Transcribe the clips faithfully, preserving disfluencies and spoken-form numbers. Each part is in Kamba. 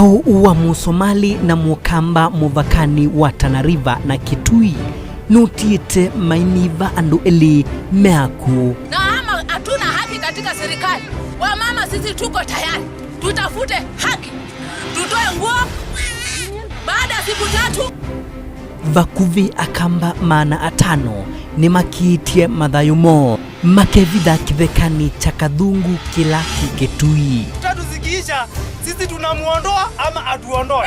Ũũ wa Mũsomalĩ na Mũkamba mũvakanĩ wa Tana River na Kitui nũtiĩte mainyiva andũ elĩ me akw'ũ. Na ama hatuna haki katika serikali. Wamama sisi tuko tayari. Tutafute haki. Tutoe nguo baada ya siku tatu. Vakuvĩ Akamba maana atano nĩmakiitye mathayũ moo makevitha kĩthekanĩ kya Kathungu kĩla kĩ Kitui. Tatu zikiisha, sisi tunamuondoa ama atuondoe.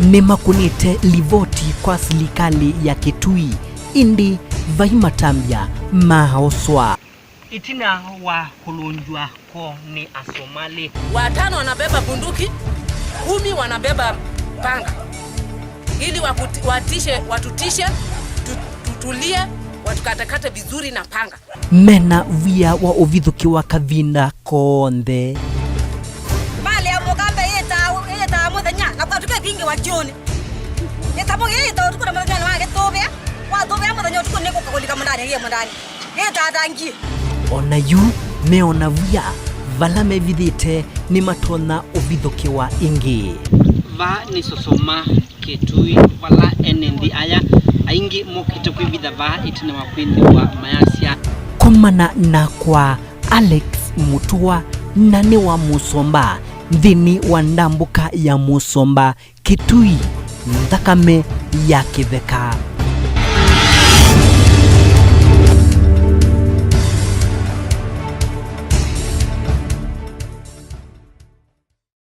Nĩmakũnĩte livoti kwa silikalĩ ya Kitui, ĩndĩ vai matambya maaoswa. Ĩtina wa kũlũngywa kwoo nĩ Asomalĩ. Watano wanabeba bunduki, kumi wanabeba panga. Ili wakuti-, watishe, watutishe, tu-, tutulie, watukatakate vizuri na panga. Mena wia wa ũvithũkĩwa kavinda konthe. Mali ya Mũkamba yĩtaa, yĩtaa mũthenya, na kwatuka ĩkĩingĩwa kyũnĩ. Ĩtamo yĩĩ yĩtaa ũtukũ na mũthenya nĩwakĩtũvĩa, watũvĩa mũthenya ũtukũ nĩkũka kũlika mũndani, yĩe mũndani. Yĩtathangie. O na yu meona wia vala mevithĩte nĩmatonya ũvithũkĩwa ĩngĩ. Vaa nĩ Sosoma, Kitui, vala ene nthĩ aya aingĩ mokĩte kwĩvitha vaa ĩtina wa kwĩthĩwa mayasya. Komana nakwa Alex Mutua, na nĩ wa Mũsomba nthĩnĩ wa ndambũka ya Mũsomba, Kitui, nthakame ya kĩtheka.